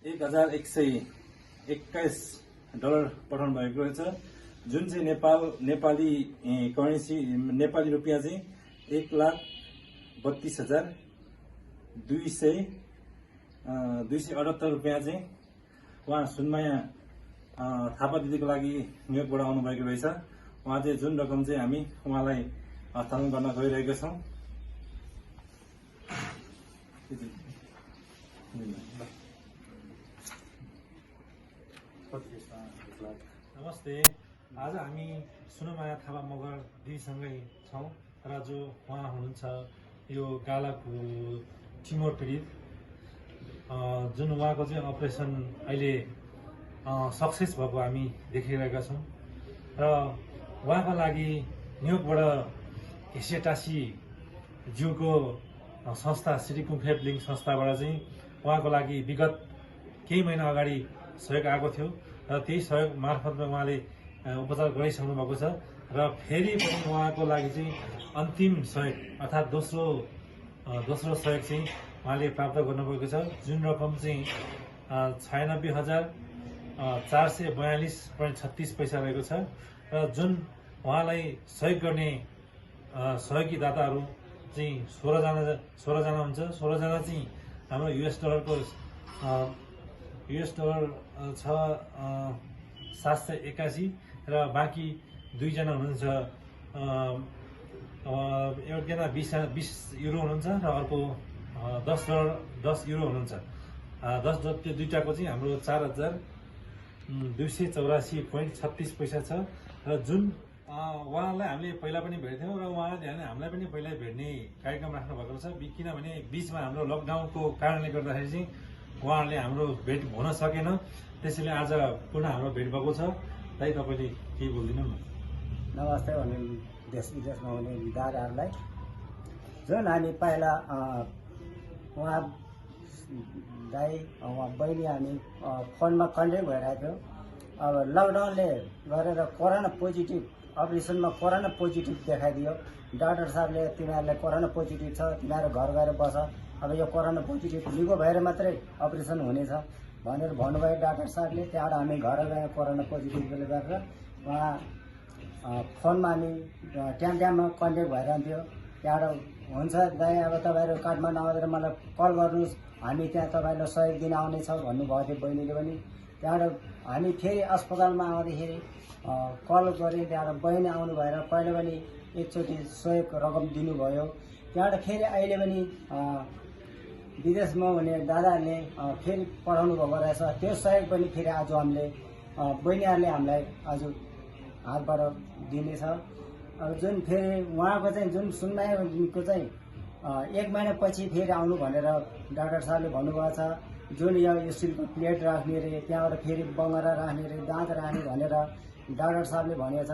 $1121 पठाउनु भएको रहेछ, जुन चाहिँ नेपाली करेन्सी नेपाली रुपियाँ चाहिँ 1,32,278 रुपियाँ चाहिँ उहाँ सुनमाया थापा दिदीको लागि न्युयोर्कबाट आउनुभएको रहेछ। उहाँ चाहिँ जुन रकम चाहिँ हामी उहाँलाई हस्तान्तरण गर्न गइरहेका छौँ। नमस्ते, आज हामी सुनमाया थापा मगर दिदीसँगै छौँ र जो उहाँ हुनुहुन्छ यो गालाको टिमोर पीडित, जुन उहाँको चाहिँ अपरेसन अहिले सक्सेस भएको हामी देखिरहेका छौँ र उहाँको लागि न्युयोर्कबाट हिसेटासी ज्यूको संस्था श्री कुम्फेप लिङ्क संस्थाबाट चाहिँ उहाँको लागि विगत केही महिना अगाडि सहयोग आएको थियो र त्यही सहयोग मार्फतमा उहाँले उपचार गराइसक्नु भएको छ र फेरि पनि उहाँको लागि चाहिँ अन्तिम सहयोग अर्थात् दोस्रो सहयोग चाहिँ उहाँले प्राप्त गर्नुभएको छ, जुन रकम चाहिँ 96,442.36 पैसा रहेको छ र जुन उहाँलाई सहयोग गर्ने सहयोगी दाताहरू चाहिँ 16 जना हुन्छ। 16 जना चाहिँ हाम्रो US डलरको छ 781 र बाँकी 2 जना हुनुहुन्छ, एकजना 20 युरो हुनुहुन्छ र अर्को $10 हुनुहुन्छ। त्यो दुईटाको चाहिँ हाम्रो 4,284.36 पैसा छ र जुन उहाँलाई हामीले पहिला पनि भेट्थ्यौँ र उहाँले हामीलाई पनि पहिला भेट्ने कार्यक्रम राख्नु भएको छ, किनभने बिचमा हाम्रो लकडाउनको कारणले गर्दाखेरि चाहिँ उहाँहरूले हाम्रो भेट हुन सकेन। त्यसैले आज पुनः हाम्रो भेट भएको छ। दाइ, तपाईँले केही बोलिदिनु न। नमस्ते भन्ने देश विदेशमा हुने दादाहरूलाई, जुन हामी पहिला उहाँ दाइ उहाँ बहिनी हामी फोनमा कन्ट्याक्ट भइरहेको थियो। अब लकडाउनले गरेर कोरोना पोजिटिभ अपरेसनमा कोरोना पोजिटिभ देखाइदियो। डाक्टर साहबले तिमीहरूलाई कोरोना पोजिटिभ छ, तिमीहरू घर गएर बस, अब यो कोरोना पोजिटिभ निको भएर मात्रै अपरेसन हुनेछ भनेर भन्नुभयो डाक्टर साहबले। त्यहाँबाट हामी घर गएर कोरोना पोजिटिभले गरेर उहाँ फोनमा हामी टाइममा कन्ट्याक्ट भइरहन्थ्यो। त्यहाँबाट हुन्छ दाइ, अब तपाईँहरू काठमाडौँ आएर मलाई कल गर्नुहोस्, हामी त्यहाँ तपाईँलाई सहयोग दिन आउनेछौँ भन्नुभएको थियो बहिनीले पनि। त्यहाँबाट हामी फेरि अस्पतालमा आउँदाखेरि कल गरेँ, त्यहाँबाट बहिनी आउनु भएर पहिला पनि एकचोटि सहयोग रकम दिनुभयो। त्यहाँबाट फेरि अहिले पनि विदेशमा हुने दादाहरूले फेरि पठाउनु भएको रहेछ। त्यो सहयोग पनि फेरि आज हामीले बहिनीहरूले हामीलाई आज हातबाट दिनेछ। अब जुन फेरि उहाँको चाहिँ जुन सुनमायाको चाहिँ 1 महिनापछि फेरि आउनु भनेर डाक्टर साहबले भन्नुभएको छ। जुन यो स्टिलको प्लेट राख्ने रे, त्यहाँबाट फेरि बङ्गरा राख्ने रे, दाँत राख्ने भनेर डाक्टर साहबले भनेको छ।